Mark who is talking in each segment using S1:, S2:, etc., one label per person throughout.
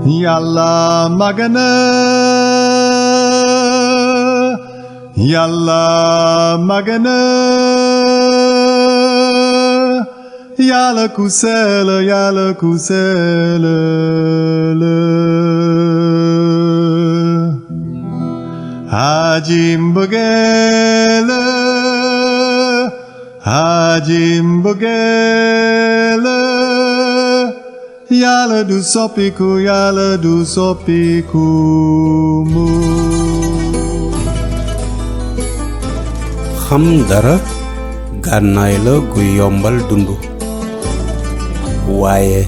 S1: yàlla màgg na yàlla màgg na yàlla ku sell yàlla ku sell la aji mbëggeel aji mbëggeel yàlla du soppiku yàlla du soppiku mu
S2: xam dara gànnaay la gu yombal dund waaye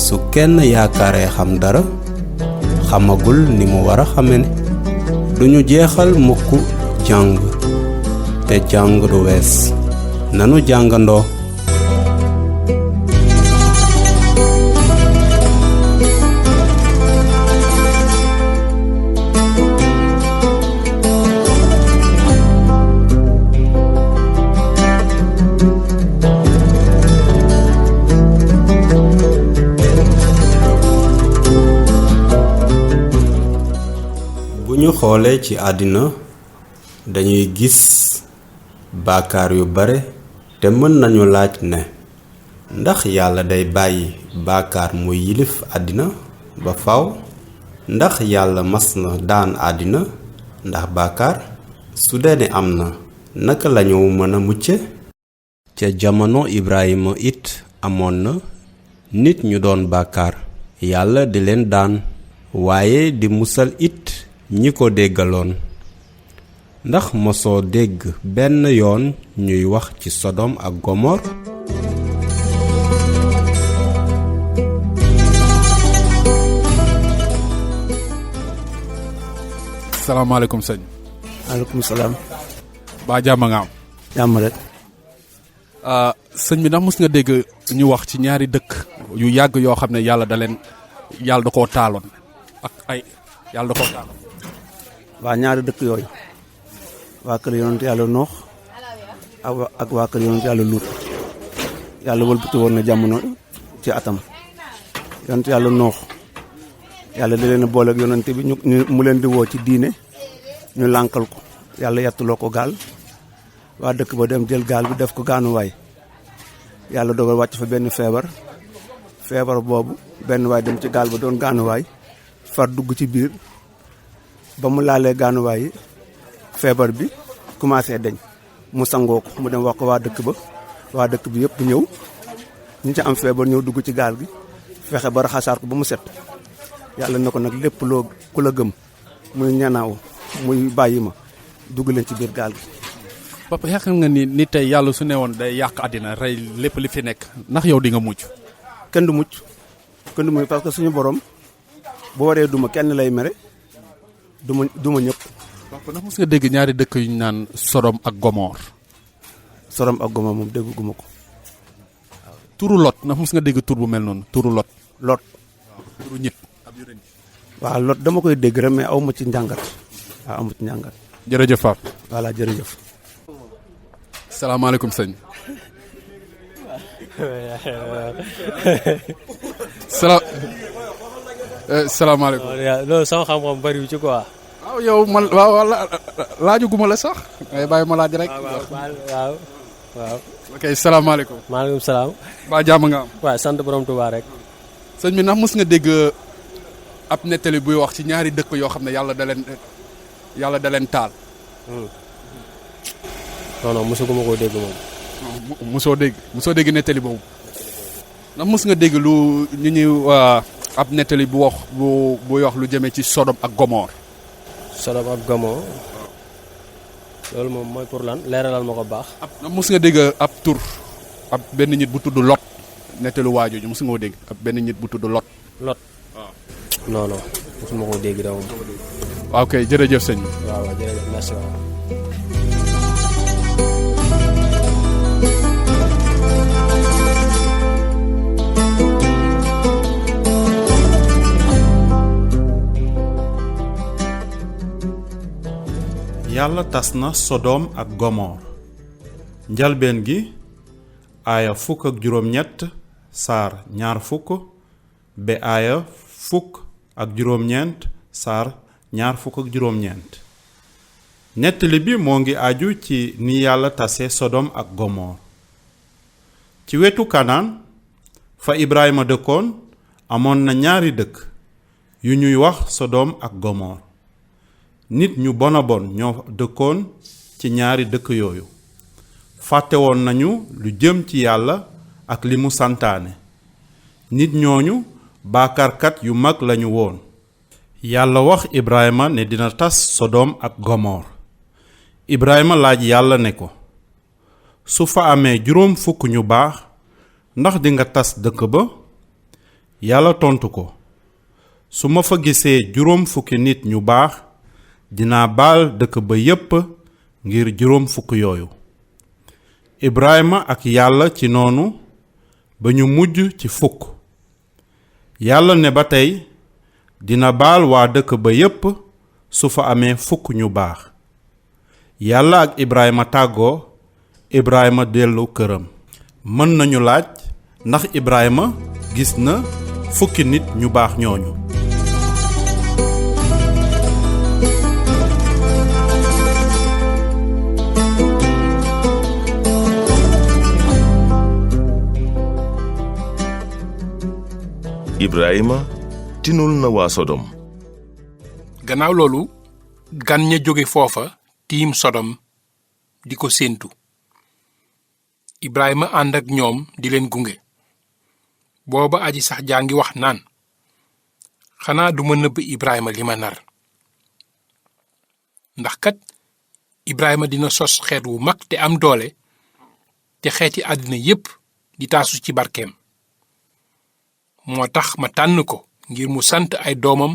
S2: su kenn yaakaaree xam dara xamagul ni mu war a xame ne duñu jeexal mukk jàng te jàng du wees nanu jàngandoo bu ñu xoolee ci àddina dañuy gis baakaar yu bare te mën nañu laaj ne ndax yàlla day bàyyi baakaar muy yilif àddina ba faw ndax yàlla mas na daan àddina ndax baakaar su dee ne am na naka lañu mën a mucce ca jamono Ibrahima it amoon na nit ñu doon baakaar yàlla di leen daan waaye di musal it ñi ko déggaloon ndax mosoo dégg benn yoon ñuy wax ci Sodom ak Gomor
S3: salaamaaleykum sëñ.
S4: maaleykum salaam.
S3: baa jàmm nga am.
S4: jàmm rek.
S3: sëñ bi ndax mos nga dégg ñu wax ci ñaari dëkk yu yàgg yoo xam ne yàlla da koo taaloon ak ay yàlla da koo taaloon.
S4: waa ñaari dëkk yooyu waa kër yonent yàlla noox ak waa kër yonent yàlla luut yàlla wëlbati woon na jamono ci atam yonent yàlla noox yàlla da leen a boole ak yonent bi mu leen di woo ci diine ñu lànkal ko yàlla yettuloo ko gaal waa dëkk ba dem jël gaal bi def ko gaanuwaay yàlla dogal wàcc fa benn feebar boobu benn waay dem ci gaal ba doon gaanuwaay far dugg ci biir ba mu laalee gaanuwaay yi feebar bi commencé deñ mu sangoo ko mu dem wax ko waa dëkk bi yëpp ñëw ñi ci am feebar ñëw dugg ci gaal gi fexe ba raxasaat ko ba mu set yàlla na ko nag lépp loo ku la gëm muy ñanaaw muy bàyyi ma dugg leen ci biir gaal gi.
S3: papa yaakaar nga ni tey yàlla su ne woon day yàq àddina rey lépp li fi nekk ndax yow di nga mucc.
S4: kenn du mucc parce que suñu borom bu waree duma kenn lay mere duma ñëpp.
S3: papa ndax mos nga dégg ñaari dëkk yu ñu naan Sodom ak Gomor.
S4: Sodom ak Gomor moom dégguma ko.
S3: turu Lot ndax mos nga dégg tur bu mel noonu turu Lot.
S4: Lot
S3: turu ñit.
S4: waaw Lot dama koy dégg rek mais aw ma ci njàngat waaw amu ci njàngat.
S3: jërëjëf Pape.
S4: voilà jërëjëf.
S3: salaamaaleykum sëñ. salaamaaleykum.
S5: loolu sama xam-xam bariwul ci quoi.
S3: waaw yow man waaw laajuguma la sax. ngay bàyyi ma laaj rek.
S5: waaw.
S3: ok salaamaaleykum.
S5: maaleykum salaam.
S3: baa jàmm nga am.
S5: waaw sant borom Tuubaa rek.
S3: sëñ bi ndax mos nga dégg ab nettali buy wax ci ñaari dëkk yoo xam ne yàlla da leen taal.
S5: non mosuguma koo dégg moom.
S3: mosoo dégg nettali boobu. ndax mos nga dégg lu ñu ñuy ab nettali buy wax lu jëmee ci Sodom ak Gomor.
S5: Sodom ak Gomor. loolu moom mooy pour lan leeralal ma ko baax.
S3: ndax mos nga dégg ab tur ab benn nit bu tudd Lot nettalu waajooju mos nga koo dégg ab benn nit bu tudd Lot.
S5: Lot waaw. non mosuma koo dégg da moom.
S3: waaw kay jërëjëf sëñ bi.
S5: waaw jërëjëf merci waaw.
S6: yàlla tas na Sodom ak Gomor njalbeen gi aaya 1 ak juróom ñett saar 20 ba aaya 10 ak juróom-ñeent saar ñaar fukk ak juróom-ñeent. nettali bi moo ngi aju ci ni yàlla tase Sodom ak Gomor. ci wetu Kanaan fa Ibrahima dëkkoon amoon na ñaari dëkk yu ñuy wax Sodom ak Gomor. nit ñu bona bon ñoo dëkkoon ci ñaari dëkk yooyu. fàtte woon nañu lu jëm ci yàlla ak li mu santaane. nit ñooñu baakarkat yu mag lañu woon. yàlla wax Ibrahima ne dina tas Sodom ak Gomor. Ibrahima laaj yàlla ne ko, su fa amee 50 ñu baax ndax dinga tas dëkk ba? yàlla tontu ko, su ma fa gisee 50 nit ñu baax dinaa baal dëkk ba yépp ngir 50 yooyu. Ibrahima ak yàlla ci noonu ba ñu mujj ci 10. yàlla ne ba tey dina baal waa dëkk ba yépp su fa amee 10 ñu baax. yàlla ak Ibrahima tàggoo, Ibrahima dellu këram. mën nañu laaj ndax Ibrahima gis na 10 nit ñu baax ñooñu.
S7: Ibrahima tinul na waa Sodom.
S8: gannaaw loolu gan ña jóge foofa tiim Sodom di ko séentu. Ibrahima ànd ak ñoom di leen gunge. booba aji sax jaa ngi wax naan, xanaa duma nëbb Ibrahima li ma nar. ndax kat Ibrahima dina sos xeet wu mag te am doole, te xeeti àddina yépp di taasu ci barkeem. moo tax ma tànn ko ngir mu sant ay doomam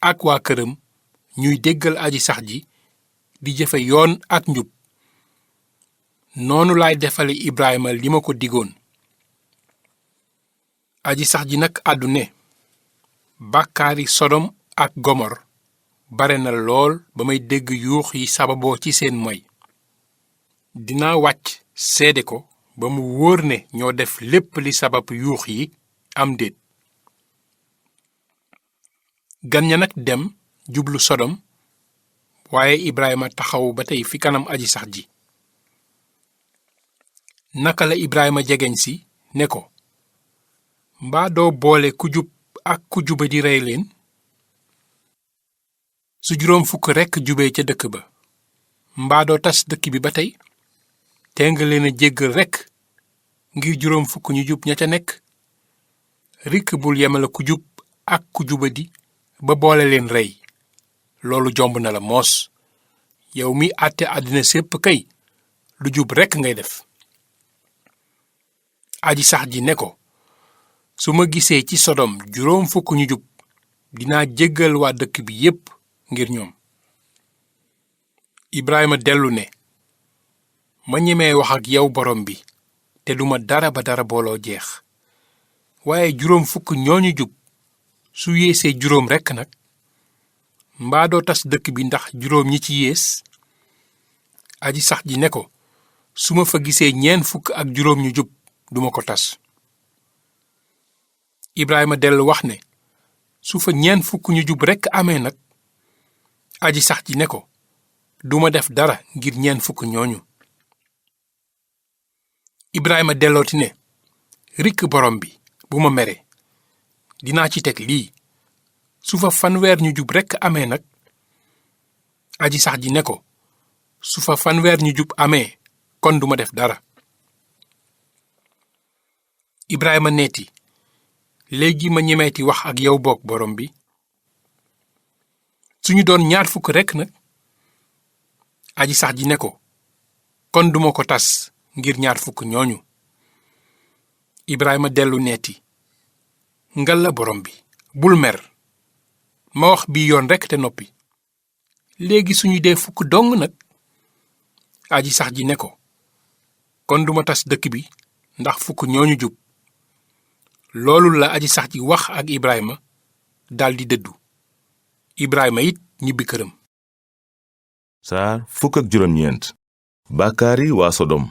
S8: ak waa këram ñuy déggal aji sax ji di jëfe yoon ak njub. noonu laay defale Ibrahima li ma ko digoon. aji sax ji nag àddu ne, bàkkaari Sodom ak Gomor bare na lool ba may dégg yuux yi sababoo ci seen moy. dinaa wàcc seede ko ba mu wóor ne ñoo def lépp li sabab yuux yi am déet. gan ña nag dem jublu Sodom, waaye Ibrahima taxaw ba tey fi kanam aji sax ji. naka la Ibrahima jegeñ si ne ko, mbaa doo boole ku jub ak ku juba di rey leen? su 50 rekk jubee ca dëkk ba, mbaa doo tas dëkk bi ba tey? te nga leen a jéggal rekk ngir 50 ñu jub ña ca nekk. rikk bul yemale ku jub ak ku jubadi ba boole leen rey. loolu jomb na la moos. yow mi àtte àddina sépp kay lu jub rekk ngay def. aji sax ji ne ko, su ma gisee ci Sodom 50 ñu jub dinaa jéggal waa dëkk bi yépp ngir ñoom. Ibrahima dellu ne, ma ñemee wax ak yow borom bi, te duma dara ba dara booloo jeex. waaye 50 ñooñu jub su yéesee 5 rekk nag, mbaa doo tas dëkk bi ndax 5 ñi ci yées? aji sax ji ne ko, su ma fa gisee 40 ñu jub duma ko tas. Ibrahima dellu wax ne, su fa 40 ñu jub rekk amee nag, aji sax ji ne ko, duma def dara ngir 40 ñooñu. Ibrahima dellooti ne, rikk borom bi bu ma mere, dinaa ci teg lii, su fa 50 ñu jub rekk amee nag. aji sax ji ne ko, su fa 50 ñu jub amee kon duma def dara. Ibrahima neeti, léegi ma ñemeeti wax ak yow boog borom bi. suñu doon 20 rekk nag. aji sax ji ne ko, kon duma ko tas ngir 20 ñooñu. Ibrahima dellu neeti, ngal la borom bi bul mer, ma wax bii yoon rekk te noppi. léegi suñu dee 10 dong nag. aji sax ji ne ko, kon duma tas dëkk bi ndax 10 ñooñu jub. loolu la aji sax ji wax ak Ibrahima daldi dëddu. Ibrahima it ñibbi këram.
S7: saar fukk ak juróom-ñeent. bàkkaari waa Sodom.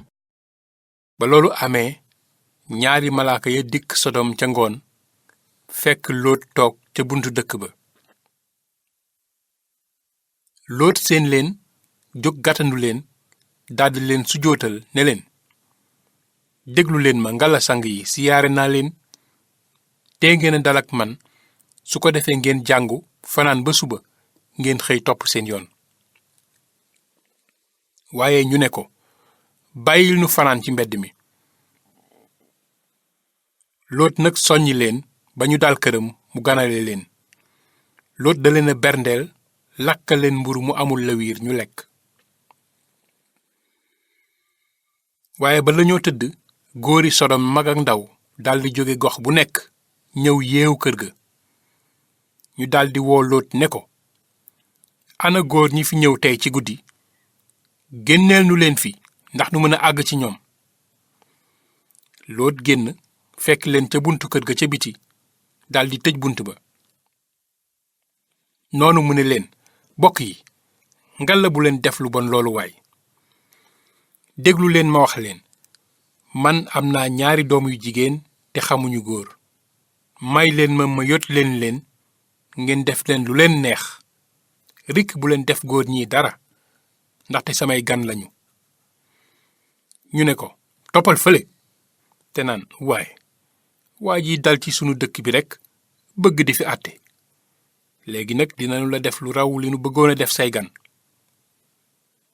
S8: ba loolu amee, ñaari malaaka ya dikk Sodom ca ngoon, fekk Lóot toog ca buntu dëkk ba. Lóot seen leen jóg gàttandu leen daldi leen sujootal ne leen, déglu leen ma ngala sang yi, siyaare naa leen, tee ngeen a dal ak man, su ko defee ngeen jàngu fanaan ba suba ngeen xëy topp seen yoon. waaye ñu ne ko, bàyyil nu fanaan ci mbedd mi. Lóot nag soññi leen ba ñu dal këram mu ganale leen. Lóot da leen a berndeel, lakkal leen mburu mu amul lawiir ñu lekk. waaye ba lañoo tëdd, góori Sodom mag ak ndaw daldi jóge gox bu nekk ñëw yeewu kër ga. ñu daldi woo Lóot ne ko, ana góor ñi fi ñëw tey ci guddi, génneel nu leen fi ndax nu mën a àgg ci ñoom. Lóot génn fekk leen ca buntu kër ga ca biti, daldi tëj bunt ba. noonu mu ne leen, bokk yi, ngalla bu leen def lu bon loolu waay. déglu leen ma wax leen, man am naa 2 doom yu jigéen te xamuñu góor. may leen ma yot leen ngeen def leen lu leen neex. rik bu leen def góor ñii dara, ndaxte samay gan lañu. ñu ne ko, toppal fële, te naan, waa ji dal ci sunu dëkk bi rekk bëgg di fi àtte. léegi nag dinañu la def lu raw li nu bëggoon a def say gan.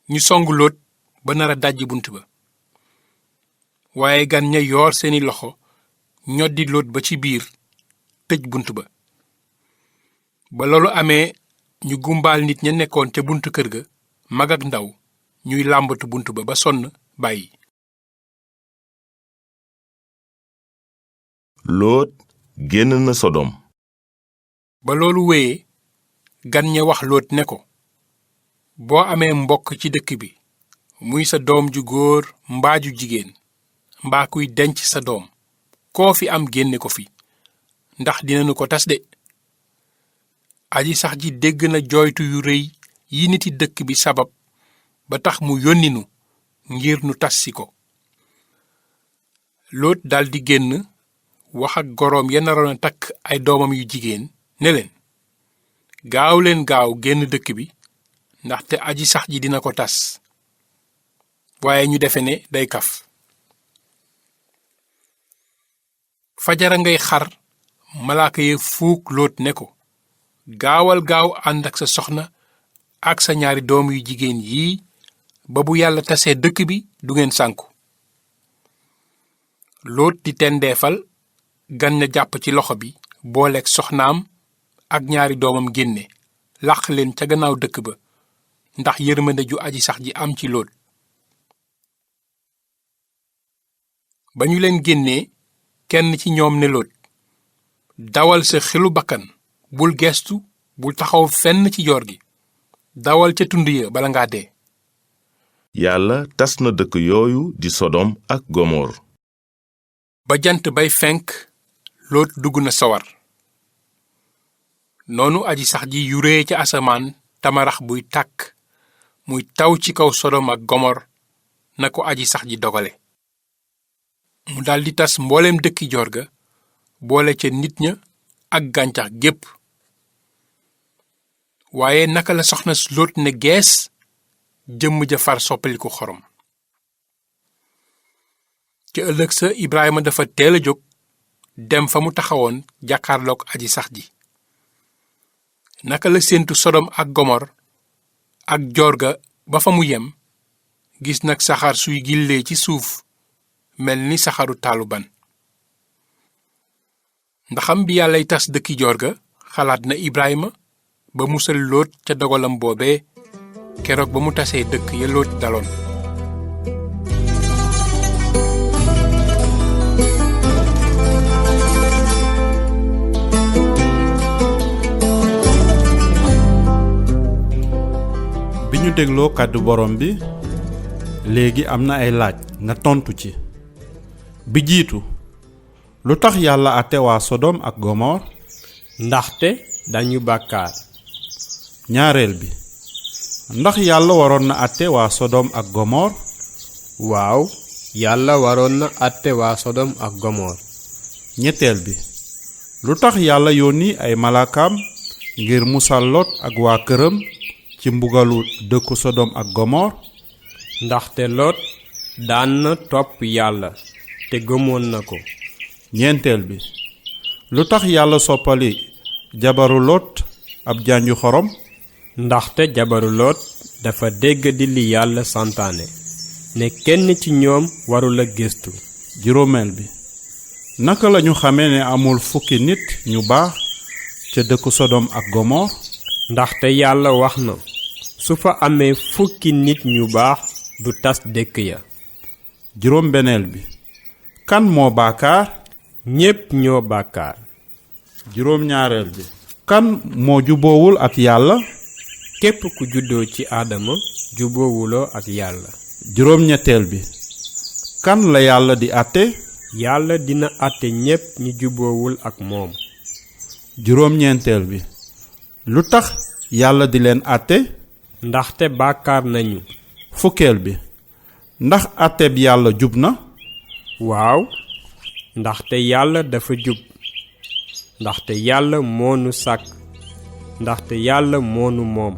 S8: ñu songu Lóot ba nar a dajji bunt ba. waaye gan ña yoor seeni loxo ñoddi Lóot ba ci biir, tëj bunt ba. ba loolu amee, ñu gumbaal nit ña nekkoon ca buntu kër ga, mag ak ndaw, ñuy làmbatu bunt ba sonn bàyyi.
S7: Lóot génn na Sodom.
S8: ba loolu wéyee, gan ña wax Lóot ne ko, boo amee mbokk ci dëkk bi, muy sa doom ju góor mbaa ju jigéen, mbaa kuy denc sa doom, koo fi am génne ko fi, ndax dinañu ko tas de. aji sax ji dégg na jooytu yu rëy yi niti dëkk bi sabab ba tax mu yónni nu ngir nu tas si ko. Lóot daldi génn wax ak goroom ya naroon a takk ay doomam yu jigéen ne leen, gaaw leen gaaw génn dëkk bi, ndaxte aji sax ji dina ko tas. waaye ñu defe ne day kaf. fajara ngay xar, malaaka ye fuuk Lóot ne ko, gaawal gaaw ànd ak sa soxna ak sa 2 doom yu jigéen yii, ba bu yàlla tasee dëkk bi du ngeen sànku. Lóot di tendeefal, gan na jàpp ci loxo bi booleeg soxnaam ak 2 doomam génne, làq leen ca gannaaw dëkk ba, ndax yërmande ju aji sax ji am ci Lóot. ba ñu leen génnee, kenn ci ñoom ne Lóot, dawal sa xelu bakkan, bul gestu, bul taxaw fenn ci joor gi, dawal ca tund ya bala ngaa dee.
S7: yàlla tas na dëkk yooyu di Sodom ak Gomor.
S8: ba jant bay fenk, Lóot dugg na sawar. noonu aji sax ji yuree ca asamaan tamarax buy tàkk, muy taw ci kaw Sodom ak Gomor na ko aji sax ji dogale. mu daldi tas mbooleem dëkki joor ga, boole ca nit ña ak gàncax gépp. waaye naka la soxna Lóot ne gees, jëmm ja far soppaliku xorom. ca ëllëg sa Ibrahima dafa teel a jóg, dem fa mu taxawoon jàkkaarlook aji sax ji. naka la séentu Sodom ak Gomor ak joor ga ba fa mu yem, gis nag saxaar suy gillee ci suuf mel ni saxaru taalu ban. ndaxam bi yàllay tas dëkki joor ga, xalaat na Ibrahima ba musal Lóot ca dogalam boobee, keroog ba mu tasee dëkk ya Lóot daloon.
S6: bi ñu dégloo kàddu borom bi, léegi am na ay laaj nga tontu ci. bi jiitu, lu tax yàlla àtte waa Sodom ak Gomor?
S5: ndaxte dañu bàkkaar.
S6: ñaareel bi, ndax yàlla waroon na àtte waa Sodom ak Gomor?
S5: waaw, yàlla waroon na àtte waa Sodom ak Gomor.
S6: ñetteel bi, lu tax yàlla yónni ay malaakaam ngir musal Lot ak waa këram ci mbugalu dëkku Sodom ak Gomor?
S5: ndaxte Lot daan na topp yàlla te gëmoon na ko.
S6: ñeenteel bi lu tax yàlla soppali jabaru Lot ab janju xorom?
S5: ndaxte jabaru Lot dafa dégg di li yàlla santaane ne kenn ci ñoom warula gëstu.
S6: juróomeel bi naka lañu xamee ne amul fukki nit ñu baax ca dëkku Sodom ak Gomor?
S5: ndaxte yàlla wax na su fa amee fukki nit ñu baax du tas dëkk ya.
S6: juróom benneel bi kan moo baakaar?
S5: ñépp ñoo bàkkaar.
S6: juróom ñaareel bi kan moo juboowul ak yàlla?
S5: képp ku juddoo ci aadama juboowuloo ak yàlla.
S6: juróom ñetteel bi kan la yàlla di àtte?
S5: yàlla dina àtte ñépp ñi juboowul ak moom.
S6: juróom ñeenteel bi lu tax yàlla di leen àtte?
S5: ndaxte bàkkaar nañu.
S6: fukkeel bi ndax àtteb yàlla jub na?
S5: waaw ndaxte yàlla dafa jub. ndaxte yàlla moonu sàkk. ndaxte yàlla moonu moom.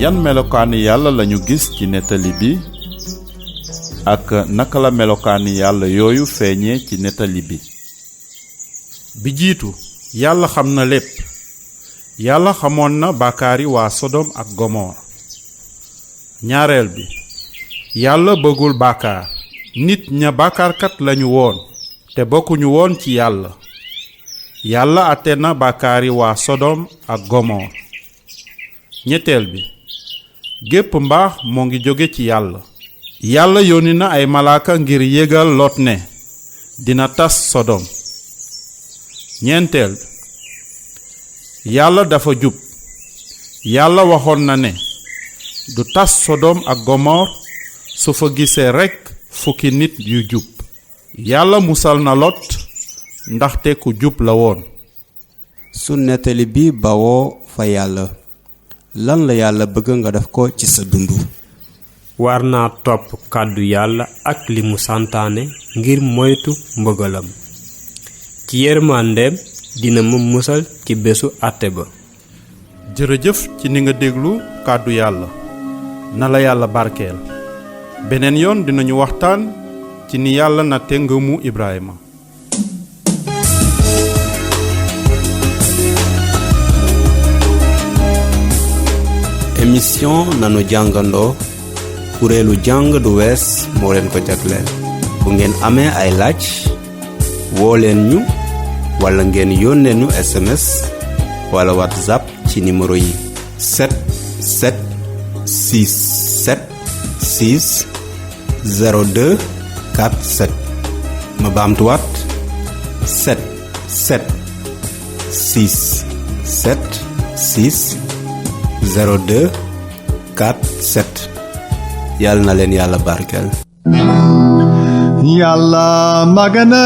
S6: yan melokaani yàlla lañu gis ci nettali bi ak naka la melokaani yàlla yooyu feeñee ci nettali bi? bi jiitu yàlla xam na lépp. yàlla xamoon na bàkkaari waa Sodom ak Gomor. ñaareel bi yàlla bëggul bàkkaar. nit ña bàkkaarkat lañu woon te bokkuñu woon ci yàlla. yàlla àtte na bàkkaari waa Sodom ak Gomor. ñetteel bi gépp mbaax moo ngi jóge ci yàlla. yàlla yónni na ay malaaka ngir yégal Lot ne dina tas Sodom. ñeenteel yàlla dafa jub. yàlla waxoon na ne du tas Sodom ak Gomor su fa gisee rekk fukki nit yu jub. yàlla musal na Lot ndaxte ku jub la woon.
S2: su nettali bi bawoo fa yàlla lan la yàlla bëgg nga def ko ci sa dund?
S5: war naa topp kàddu yàlla ak li mu santaane ngir moytu mbëgalam. ci yërmandeem dina ma musal ci bésu àtte ba.
S6: jërëjëf ci ni nga déglu kàddu yàlla. na la yàlla barkeel. beneen yoon dinañu waxtaan ci ni yàlla natte ngëmu Ibrahima.
S2: émission nanu jàngandoo kuréelu jàng du wees moo leen ko jagleel. bu ngeen amee ay laaj woo leen ñu wala ngeen yónnee ñu SMS wala WhatsApp ci numéro yi 77676 02 47. ma baamtuwaat 77676 02 47. yàlla na leen yàlla barkeel.
S1: Yàlla magana,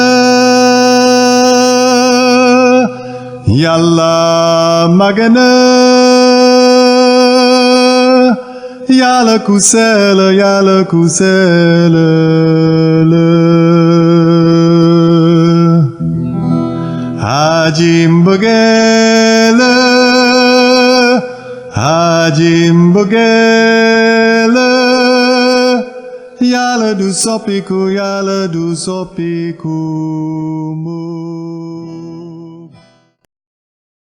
S1: Yàlla magana, Yàlla ku sell, Yàlla ku sell la. Aji mbëggeel, aji mbëggeel, Yàlla du soppiku, Yàlla du soppiku.